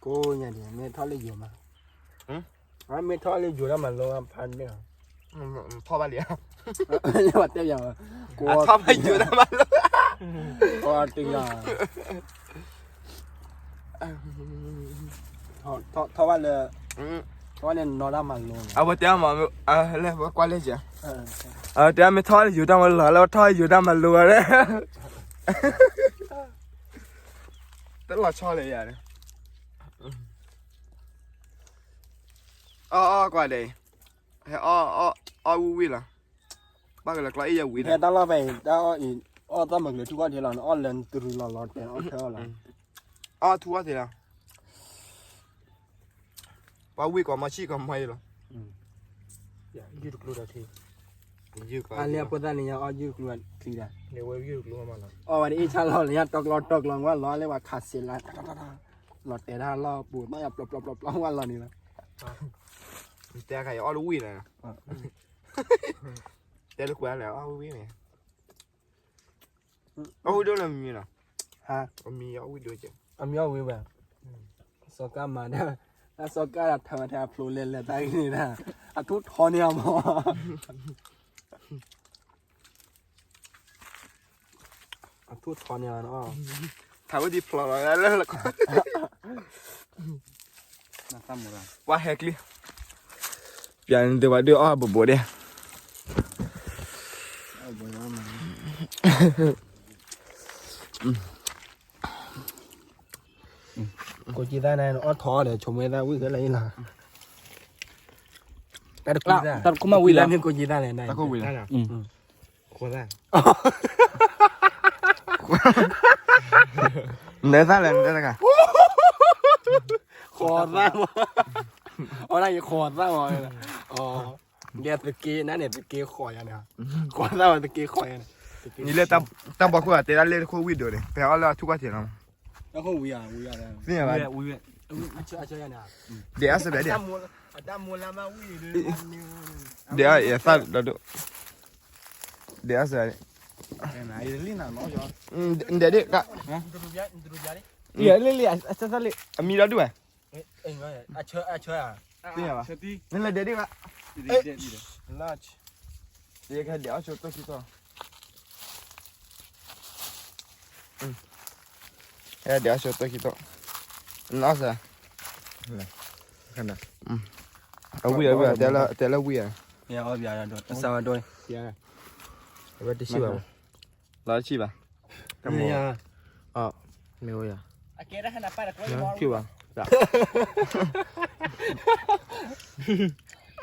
ကိးညါဒံး မ့ၢ်ထီၣ်လၢယိၤမး, မ့ၢ်ထီၣ်လၢယိၤတၢ်မၤလိဖးန့ၢ်, ထီၣ်ဘၣ်လံ, လၢပှၤတဲယၤ, ထီၣ်ဘၣ်ယိၤတၢ်မၤလိ, ကိးတံၢ်လီၤ, ထီၣ်ဘၣ်လၢ, ထီၣ်ဘၣ်လၢနီၢ်တၢ်မၤလိ, အဝဲတဲမး, လၢပကွၢ်လၢယၤ, အတဲမ့ၢ်ထီၣ်လၢယိၤတၢ်မၤလိ လၢပထီၣ်လၢယိၤတၢ်မၤလိဝဲ, တလီၤဆီလၢယၤန့ၣ်, အီၣ်အီၣ်ကွၢ်ဒဲး, ဟဲအီၣ်အီၣ်ဝံၣ်ဝံၣ်လီၤ, ဘၣ်ကလၢကျီၢ်အ့ၣ်ယဝံၣ်, ဟဲတၢ်လီၢ်ဖဲအံၤ တၢ်အီၣ်အံၤ အီၣ်တၢ်မၤကျၢၤထူၣ်ကီၢ်ထံလီၤ နအီၣ်လၢနတရူးလီၤလီၤတဲာ်အီၣ်ခဲအီၣ်လီၤ, အီၣ်ထူၣ်အီၣ်ထံလီၤ, ပှၤဝံၣ်ကီးမီၤဆံၣ်ကီးမီၤအံၤလီၤ, ယုၢ်တကျိၤဒီးထံ, အလၢအဖိသၣ်န့ၣ် ယအီၣ်ယုၢ်တကျိၤထံဒီး, အီၣ်ဝဲဒ်အ့ၣ်ဆၣ်လီၤလၢညါ တီကျီတီကျီ ဝဲလီၤလၢပှၤခးစဲးလၢ လီၤတဲာ်တၢ်လီၢ်ပူၤ ဘၣ်ယၤပျီပျီပျီပျီ ဝဲလီၤန့ၣ်လီၤ, တဲခါအီၣ်တဝံၣ်လီၤ, တဲလၢကွၢ်လဲၣ် အီၣ်ဝံၣ်န့ၣ်, အီၣ်ဝံၣ်ဒိၣ်လၢမံၤလီၤ, အမံၤအီၣ်ဝံၣ်ဒိၣ်ကဲ, အမံၤအီၣ်ဝံၣ်ဝဲ, စီၤကါမၤဒၣ်, တၢ်စီၤကါဒီးထၢဝဲထဲအဖျိလဲၤလဲၤတၢ်ဂ့ၤန့ၣ်ဒၣ်, အထူၣ်ထီန့ၢ်အမး အထူၣ်ထီန့ၢ်လီၤ, ထးဝဲဒ်ဖျိလီၤလၢလၢ, ပှၤဟဲကျံ, ပျဲန့ၣ်ဒုးပှၤဒုးအီၣ်ဘိးဘိးဒဲး, ကိးကံသၣ်န့ၣ် အီၣ်ထီဒီး ဆိကမိၣ်သၣ်ဝံၣ်ခဲလၢာ်အံၤလီၤ, တၢ်တခိၣ်မးဝံၣ်လီၤ, တၢ်ခိၣ်ဝံၣ်လီၤ, ဃိးသၣ်, နသၣ်လဲၣ် နတၢ်တခါ, ဃိးသၣ်မး, အီၣ်ဒၣ်ယဃိးသၣ်မး, ဒ်သက့နၤန့ၣ် သက့ဃိးယၤန့ၣ်, ဃိးသၣ်မးသက့ဃိးယၤန့ၣ်, နလၢတၢ်ဘီခိၣ်တဲဒၣ်လၢတခိၣ်ဝံၣ်ဒိၣ်န့ၣ် ဖဲအီၣ်လၢအထူၣ်ကွၢ်ထံးလီၤ, သ့ၣ်ညါဘၣ်, ဒဲးအါစဲးဘၣ်ဒဲး, ဒဲးအါယသၣ်ဒီးဒိၣ်, ဒဲးအါစဲးဘၣ်ဒဲး, ဒဲးဒ်, လံလံ, အမံၤဒီးဒိၣ်ဘၣ်, သ့ၣ်ညါဘၣ်, နလဲၤဒဲးဒ်ဘၣ်, ယကဟဲဒဲးအီၣ်ဆိတိၢ်ခံသီ, ဟဲဒဲးအီၣ်ဆိတိၢ်ခံသီ, နအီၣ်စဲး, အဝံၣ်အဝံၣ်, တဲလၢဝံၣ်ဧါ, အဝဲတဆံၣ်ဘၣ်, လီၤတဆံၣ်ဘၣ်, မ့ၢ်ဝဲယၤ, ထံၣ်ဘၣ်, မၤလၢဖံးလၢဖံးကစးပျဲန့ၣ်, ကယၤသၢတိၢ်မး, ပထံၣ်နၤ,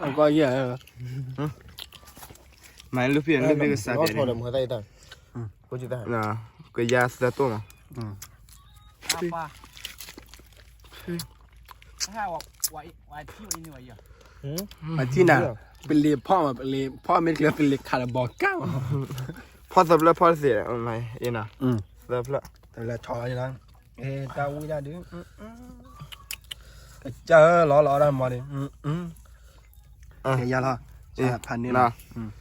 ပလံၤဖီၣ်မး, ပလံၤဖီၣ်မ့ၢ်တကျဲ ပလံၤခးလၢဘီကၢ်မး, ဖီၣ်သၢဖျၢၣ်ဖီၣ်တသ့, သၢဖျၢၣ်, တၢ်ဝံၣ်ဒၣ်ဒုး, ကစၢ်လီၤလီၤဒၣ်မးန့ၣ်, ယၤလီၤ, ဖးန့ၢ်လီၤ, ဖးန့ၢ်လီၤ, ဖးန့ၢ်လီၤ, မ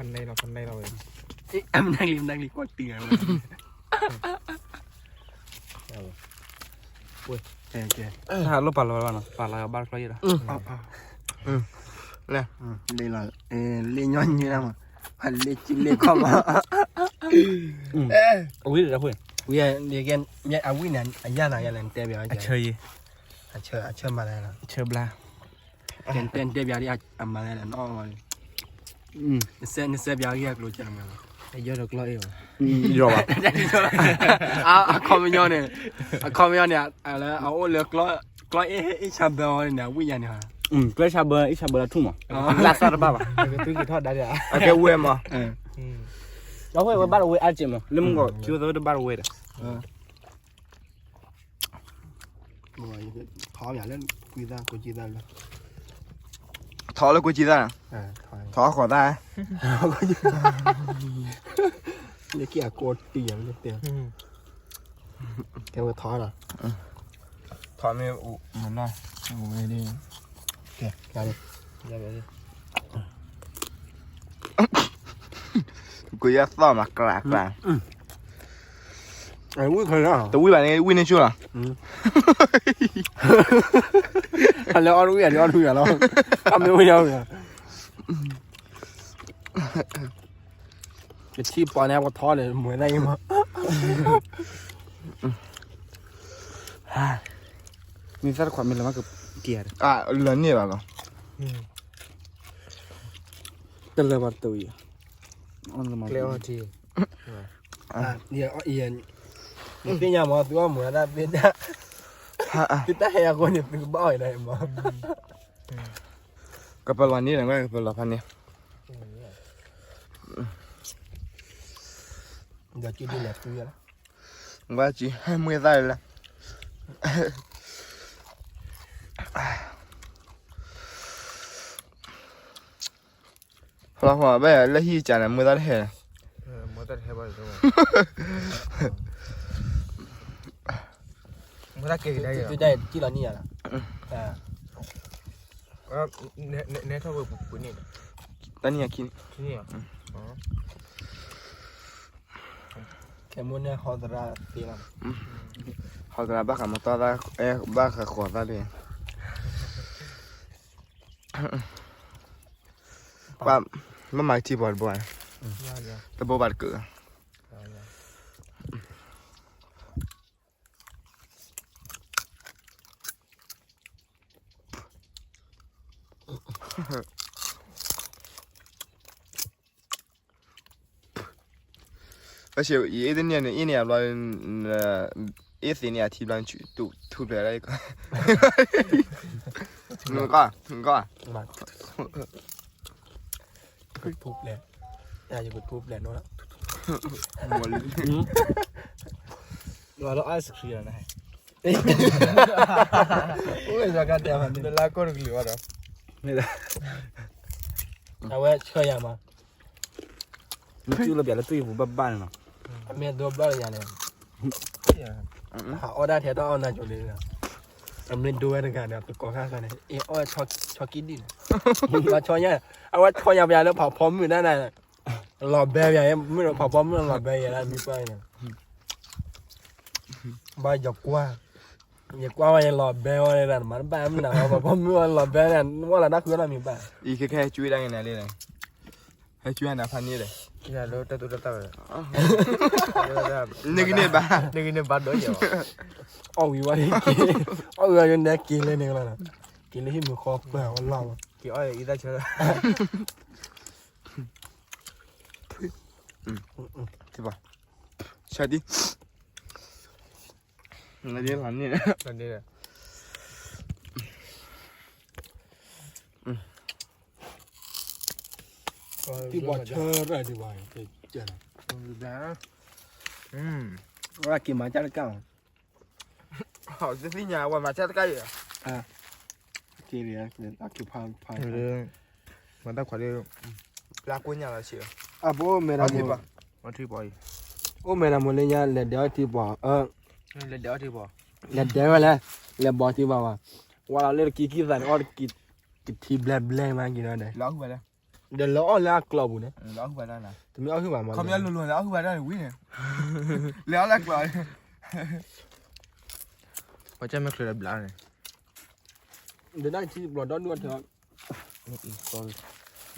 နုၤလံ မနုၤလံ ကွၢ်တံၢ်, တၢ်လိၣ်ပာ်လီၤဘၣ်နီၤ, ပာ်လီၤဘၣ်တကျီယဲၢ်ဒီး, လံလီၤ, လံညီနုၢ်ဒၣ်မး, လံကံလံခီၣ်မး, အဝံၣ်ဒီး, ဝံၣ်, အဝံၣ်န့ၣ် အယၢ်နၤယဲၢ်လဲၣ် နတဲဘၣ်, အဆၢယဲၢ်, အဆၢမၤလဲၣ်, အဆၢဘျါ, တဲတဲဘၣ်လံ, အမၤလဲၣ်နီၤ, နစဲဘၣ်ဂ့ၢ်အကျိၤကဲလီၤမး, ယီၢ်ဒီးကျီအ့ၣ်ဘၣ်, ယီၢ်ဘၣ်, အခီပညီန့ၣ်, အခီပညီန့ၣ်, အအိၣ်လၢကျီအ့ၣ်ဆါဘၢအီၤန့ၣ် အဝံၣ်ယၤန့ၣ်, ကျီအ့ၣ်ဆါဘၢ, အ့ၣ်ဆါဘၢလီၤထူၣ်မး, လၢသီတဘၣ်ဘၣ်, အကဲဝဲမး, ဒီးဝဲဘၣ်တဝဲအါကဲမး, လၢမုၢ်ဂီၤ ခံဝဲသၢဝဲတဘၣ်တဝဲဒီး ထီလၢကွ့ကံသၣ်, ထီလၢကွ့ကံသၣ်, ထီဃီၤသၣ်, လၢကံအကိးတံၢ်ယၤ, ကဲဝဲထီလီၤ, ထီမ့ၢ်အိၣ်မနီၤ, ကွ့ယသီၣ်မး ကျးကျး, တဝံၣ်ဘၣ်န့ၣ် ဝံၣ်န့ၢ်ဆူၣ်လီၤ, လၢအီၣ်တဝံၣ်ယၤ ဒ်အီၣ်တဝံၣ်ယၤလီၤ, အမ့ၢ်ဝံၣ်ယၤ, ကထံၣ်ပှၤန့ၣ် ပထီန့ၣ် မွဲသၣ်အံၤမး, မ့ၢ်သၣ်တခွးမ့ၢ်လၢမးကက့ၤဧါ, လၢန့ၢ်ဘၣ်လီၤ, တလၢဘၣ်တဝံၣ်, ကျဲအီထံ, သ့ၣ်ညါမး သုအီၣ်မူၤတၢ်သ့ၣ်တၢ်, သုတၢ်ဟဲအဃိန့ၣ် သုကဘၣ်အီၣ်အံၤဒီးမး, ကပလီၤန့ၢ်ဒီး ကပလီၤဖးန့ၣ်, ဒီးက့ၤဒ်လဲၣ်သုလီၤ, ဘၣ်က့ၤဟဲမွဲသၣ်လၢ ဖျီဃီဘၣ်လၢဟံၣ်ကၢန့ၣ် မွဲသၣ်တဟဲ, မွဲသၣ်တဟဲဘၣ်, မွဲသၣ်ကဲကဒါ, ကံလီၤနံၣ်ယၤလီၤ, နဲထီၣ်ဝဲပူၤန့ၣ်, တနံၣ်အခံန့ၣ်, ခဲမုၢ်န့ၣ်ဟီသရၣ်သ့လီၤ, ဟီသရၣ်ဘၣ်ဃးမတီၢ်သၣ်, ဘၣ်ဃးဃီၤသၣ်လံ, ဘၣ်မၤကထံပှၤတဘိ, တဘိဘၣ်တကၢၢ်. အ့ၣ်တန့ၢ်န့ၣ် အ့ၣ်န့ၢ်အဘျီ, အ့ၣ်သ့န့ၢ်အထံဘျီ, ထူၣ်ဖျဲးလၢ, ကီ, ကီ, ကထူၣ်ဖျဲး, ယကထူၣ်ဖျဲးနီၤလီၤ, လီၤလၢ ice cream လီၤ, အိၣ်ဝဲကတဲမး, လၢကီၢ်တကလုာ်ဘၣ်ဒီး, အဝဲဆၢယၤမး. နတူၢ်လီၤပျးလၢတူၢ်ယပူၤဘၣ်ဘၣ်န့ၣ်နီၤ. အမ့ၢ်ဒိဘျီလၢယၤန့ၣ်, ဟးအီၣ်ဒၣ်ထဲတၢ်အီၣ်နၤကၠိလံ, အမ့ၢ်ဒိဝဲတဂၤဒီး ပကိးခါခါန့ၣ် အ့ၣ်အီၣ်ဆီကံဒံၣ်န့ၣ်, ဘၣ်ဆီညါ, အဝဲဆီညါပျးလၢဖးဖီမုၢ်ဒၣ်နၤ, လီၤဘဲပျး, မ့ၢ်ဒီးဖးဖီမုၢ်လီၤဘဲယဲဒၣ်မံပၢ်န့ၣ်, ဘၣ်ယကွၢ်, ယကွၢ်ဝဲယလီၤဘဲဝဲဒၣ် မၤတဘၣ်မုၢ်နၤ ဖးဖီမုၢ်လီၤဘဲန့ၣ် နဝဲလီၤတၢ်ဃုလီၤမံပၢ်, အံၤခဲခဲဟဲကွံဒၣ်က့ၤနၤလံ, ဟဲကွံနၤဖးန့ၣ်ဒီး, တၢ်သူတၢ်သၣ်ဝဲ, နဂ့ၤန့ၢ်ဘၣ်, နဂ့ၤန့ၢ်ဘၣ်ဒိယဲ, အီၣ်ဝံၤဝဲ, အီၣ်ဝံၤဝဲယန့ၣ်က့ၤလၢန့ၣ်လီၤ, က့ၤလၢဟံၣ်မုၢ်ဃီပှၢ်အီၣ်လီၤ, က့ၤအီၣ်အံသၣ်ဆၢ, ဆၢဒံ, လၢန့ၣ်, တံၢ်ဘီၣ်ဆၢရၣ်ဒံးဘၣ်, က့ၤမၤကၢ်တကၢ်, သ့ၣ်ညါဝဲမၤကၢ်တကၢ်အံၤ, က့ၤလံ, က့ၤဖးဖး, မၤတၢ်ခွးဒ်, လၢကိၣ်ညါလီၤဆံး, အပအိၣ်မဲာ်တၢ်မိၢ်, အိၣ်မဲာ်တၢ်မိၢ်လၢညါ လဲၤဒဲးအီၣ်ထံပှၤ, လဲၤဒဲးအီၣ်ထံပှၤ, လဲၤဒဲးဝဲလဲၣ်, လဲၤဘီထံပှၤဘၣ်, ဝဲလီၤလၢတကံကံသးန့ၣ် အီၣ်တကံ, ကထံဘျဲဘျဲမးက့ၤဒီး, ဒီးလၢအီၣ်လၢအကျိာ်ပူၤန့ၣ်, တမ့ၢ်အီၣ်ဟုၣ်ဘၣ်မး, ခီပညီလိၤလိၤလၢအီၣ်ဟုၣ်ဘၣ်တၢ်န့ၣ်ဝံၤန့ၣ်, လဲၤအီၣ်လၢအကျိာ်, ပှၤကၢ်မဲာ်ချၢဒီးဘျးန့ၣ်, ဒီးဒၣ်ထံပျီဒီဒူၣ်အထၢ, န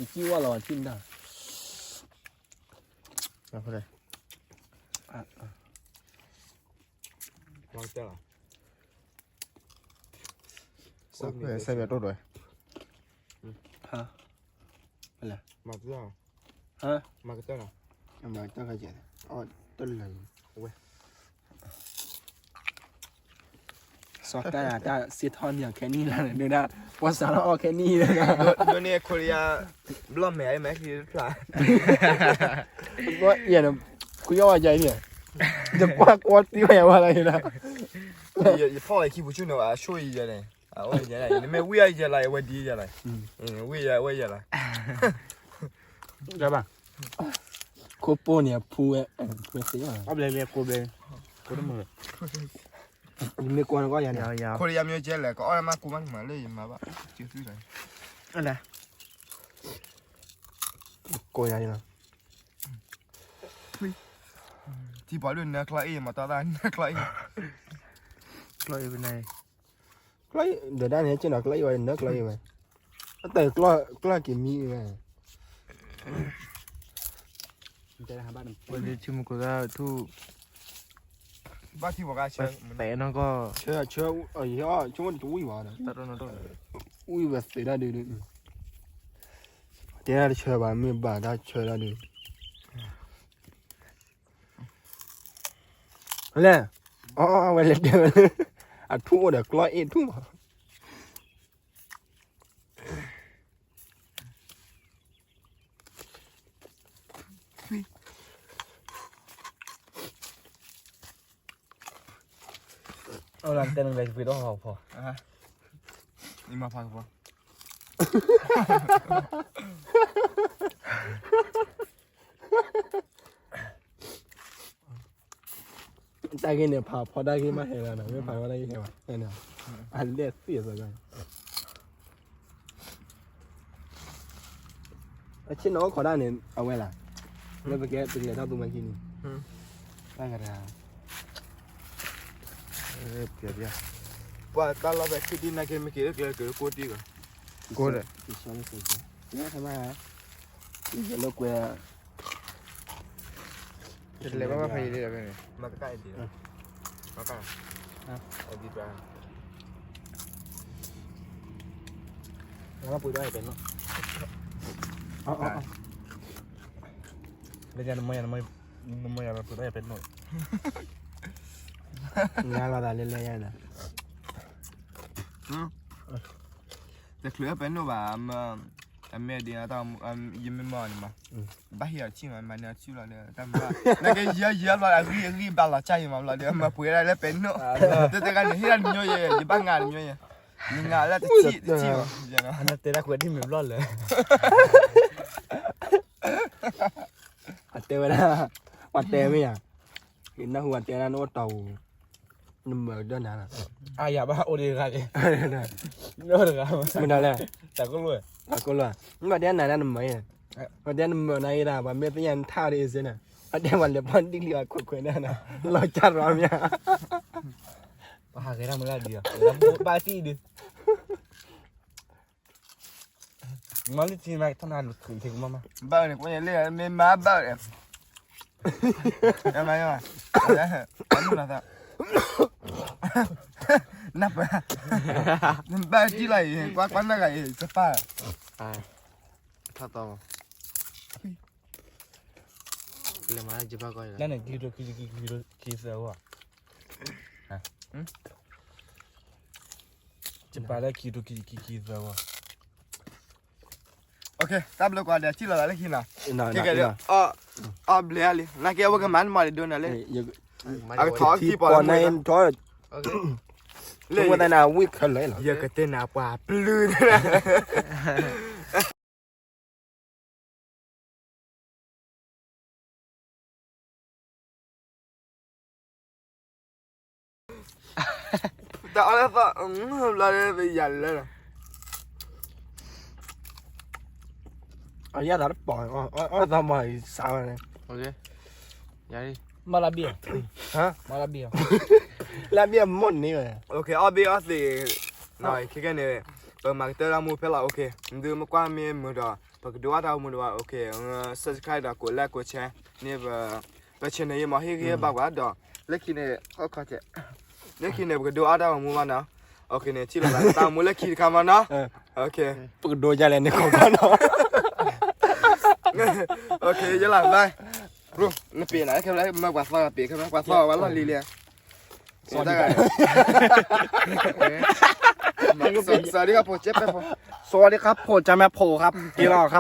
ကံဝဲလီၤထံမတၤ, ဆဲးဘျဲးတိၢ်ဒီး, ဟါ, မၤကတၢၢ်, ဟါ, မၤကတၢၢ်, မၤကတၢၢ်ခါကဲ, အီၣ်တလၢာ်, ဝဲ စီၤတၢ်တၢ်စ့ထီၣ်န့ၢ်အီၤခဲနံၣ်လီၤန့ၣ်ဒၣ်, ပှၤစးထီၣ်အီၣ်ခဲနံၣ်, ဒိးန့ၢ်ခိရံယါ, ဘျီၣ်မဲာ်အမဲာ်ချံဖျါ, ယဲန့ၣ်, ခွံယီၢ်ဝါယါအံၤန့ၣ်, ယကွၢ်ကွီတံၢ်ဝဲယဝဲလၢန့ၣ်, ယဖီၣ်လီၤခံပူၤဆူၣ်န့ၣ် အဆိၣ်အံၤယဲန့ၣ်, နမ့ၢ်ဝံၣ်အံၤယဲလီၤ အဝဲဒ်ယဲလီၤ, ဝံၣ်ယဲဝဲယဲလီၤ, ခိၣ်ပိၢ်န့ၣ်အဖူဝဲ, အဘျဲၣ်ဘျဲၣ်ကိးဘျဲၣ်, ကိးတမုာ်, မ့ၢ်ကွၢ်နကွၢ်ယၤန့ၣ်, ခိရံယါမ့ၢ်ကဲလဲၣ် ကအီၣ်မးကူမးန့ၣ်မးလၢယမၤဘၣ်, ကိးယၤန့ၣ်လီၤ, ထံပှၤဒိၣ်နၢကျီအ့ၣ် မၤတီသၣ်နၢကျီအ့ၣ်, ကျီအ့ၣ်ပနၢ်, ကျီအ့ၣ်ဒီးဒၣ်န့ၣ် က့နီၤ ကျီအ့ၣ်ဝဲ နၢကျီအ့ၣ်ဝဲ, အတၢ်ကျီၢ်က့ၤမံဝဲ, ဝဲဒၣ်ထံမူကိးသၣ်ထူၣ်, ဘၣ်ထံပှၤကဆၢ, သဲးနီၢ်ကီၢ်, ဆၢ, ဆၢ, ဆိကမိၣ်တဝံၣ်ဘၣ်ဒီး, ဝံၣ်ဝဲသ့ဒၣ်ဒုး, တဲဒၣ်တဆၢဘၣ် မ့ၢ်ဘၣ်တၢ်ဆၢဒၣ်ဒုး လဲၣ်, အဝဲလဲၤတဲဝဲလၢ အထူၣ်အိၣ်ဒီးကျီၢ်အ့ၣ်ထူၣ်မး, အလၢတဲနလဲၤကပ့ၤဒီးဟီၣ်ဖီ, အံၤမၤဖးကပီၤ တၢ်ဂ့ၢ်န့ၣ် ဖးဖီတၢ်ဂ့ၢ်မးဟဲလီၤနီၤ, မ့ၢ်ဖးဖီတၢ်ဂ့ၢ်ဟဲဘၣ်, အလဲၣ်သ့ၣ်အသး, အဆ့ၣ်နီၤအိၣ်ခိးတၢ်န့ၣ် အဝဲလၢ်, လၢပကဲပကလဲၤထီၣ်သူမၤခံန့ၣ်, တၢ်ဂၤတဂၤ ပှၤတၢ်လီၢ်ဖဲခံဒံနာ်က့ မ့ၢ်က့ၤလၢကျဲက့ၤလၢကိးတံၢ်ဘၣ်, ကိးဒီး လၢကွဲ တလဲၤဘၣ်ဘၣ်ဖဲအံၤလံဒီးဖဲန့ၣ်, မၤကတၢ်အံၤဒံးလီၤ, မၤကတၢ်, အဒံးတၢ်, ငါပှ့ၤဒီးယပဲနီၣ်, လၢညါနမ့ၢ်ယၤနမ့ၢ်, နမ့ၢ်ယၤပှ့ၤဒီးယပဲနီၣ်, ငါလီၤသးလၢလဲၤယၤနီၤ တချုးပဲနိၣ်ဘၣ်, အမ့ၢ်ဒ် ယမ့ၢ်မၤန့ၣ်မး, ဘၣ်ဟ့ၣ်အီၤဆံၣ်မး မၤန့ၢ်အဆံၣ်လီၤဒီး တၢ်မၤ, နကယဲယဲဘျီ အဂံၢ်အဂံၢ်ဘၣ်လီၤကၢ်ယမးဘျီဒီး မၤပှ့ၤဒၣ်လၢပဲနိၣ်, တဲတဲဂၤန့ၣ် ဟ့ၣ်ဒၣ်တညီယဲ ယဘၣ်ငါတညီယဲ, နငါလၢတဆံၣ်တဆံၣ်မး, နတဲဒၣ်ကွဲးဒ်မ့ၢ်ဘျီၣ်လၢ အတဲဝဲဒၣ်, ပှၤတဲမ့ၢ်ယၤ, နၢ်ဟူပှၤတဲဒၣ်နအိၣ်တီၢ်ပူၤ, နမၢကဒၢနၤလီၤ, အယၤဘၣ်အိၣ်ဒံးတဂၤက့ၤ, အိၣ်တဂၤ, မ့ၢ်ဒ်လဲၣ်, တၢ်ကိၣ်လိာ်, မ့ၢ်ပှၤတဲနၤဒၣ်နမၢ, ပှၤတဲနမၢနၤအံၤဒၣ် ပှၤမ့ၢ်သ့ၣ်ညါနထါဒ်အံၤစ့ၢ်န့ၣ်, ပှၤတဲပှၤလဲၤပီၢ်ဒံၣ်လံအခွဲးခွဲးန့ၣ်, လီၤကၢ်ရီမ့ၢ်ဧါ, ပဟးဂဲၤတၢ်မုၢ်လၢ်ဒံး, ဘၣ်သံဒုး မ့ၢ်လၢထံမးကထီၣ်နၤလူၤခုၣ်ထံကမီၤမး, ဘၣ်န့ၣ် ကွၢ်န့ၣ်လၢမ့ၢ်မၤဘၣ်န့ၣ်, မ့ၢ်မၤ, နၢ်ပၢၢ်, ဘၣ်ထံလီၤအံၤ ကွၢ်ကွၢ်နၢ်ဂၤအံၤ စပၢ်, ထီၣ်သီမး, လဲၤမၤလၢယဘၣ်ကီလၢန့ၣ် ခံကထိခံဆံခံ ခံကထိခံဆံသၢဝဲ, ယပာ်လၢခံကထိခံဆံခံ ခံဆံသၢဝဲ, တၢ်ဘျုးကွၢ်ဒီး ထံၣ်လိာ်သးလၢခံနီၤ, အီၣ်ဘျဲၣ်လံ နာ်က့အဝဲကမၤနမၤဒ်ဒိၣ်နၤလၢ, အကထီၣ်ခံပီၤလၢမုၢ်, လၢဝဲသနာ်ဝံၣ်ခဲလၢာ်လီၤ, ယကတဲနၤပှၤပျုၢ်, တၢ်အီၣ်လၢသီ, ဘျီလၢယၤလၢ, အယၢ်သးတပီၤ, အီၣ်သီမၤစးဝဲန့ၣ်, မၤလၢဘံၣ်, လၢဘံၣ်အမိၢ်န့ၣ်ဝဲ, အီၣ်ဘံၣ်အီၣ်သ့, ခဲကဲန့ၣ်, ပမၤကတၢၢ်တၢ်မူဖဲလီၤ, မ့ၢ်မကွၢ်မ့ၢ်မုာ်ဒီး ပကဒိးအါတၢ်အိၣ်မူဒီးဘၣ်, subscribe ဒီးကိးlikeကိးshareန့ၣ်, ပ channel ယမၤဟ့ၣ်ဂံၢ်ဟ့ၣ်ဘါပှၤဒီး, လၢခံန့ၣ်, လၢခံန့ၣ် ပကဒိးအါတၢ်အိၣ်မူဘၣ်နီၤ, န့ၣ် ထံၣ်လိာ်သးတၢ်အိၣ်မူလၢခံတခါမးနီၤ, ပကဒိးယၤလဲၣ်န့ၣ် ခီကနီၤ, ယလၢ်ဘၣ်, နပ့ၤနၤ ခဲမၤပှၤသီပ့ၤ ခဲမၤပှၤသီဝဲလီၢ်လံၤလံ, စီၤဒံကဖိ ကဲပဲဖိ, စီၤဒံကဖိ ကဲမဲဖိ က့ၤလီၤခါ,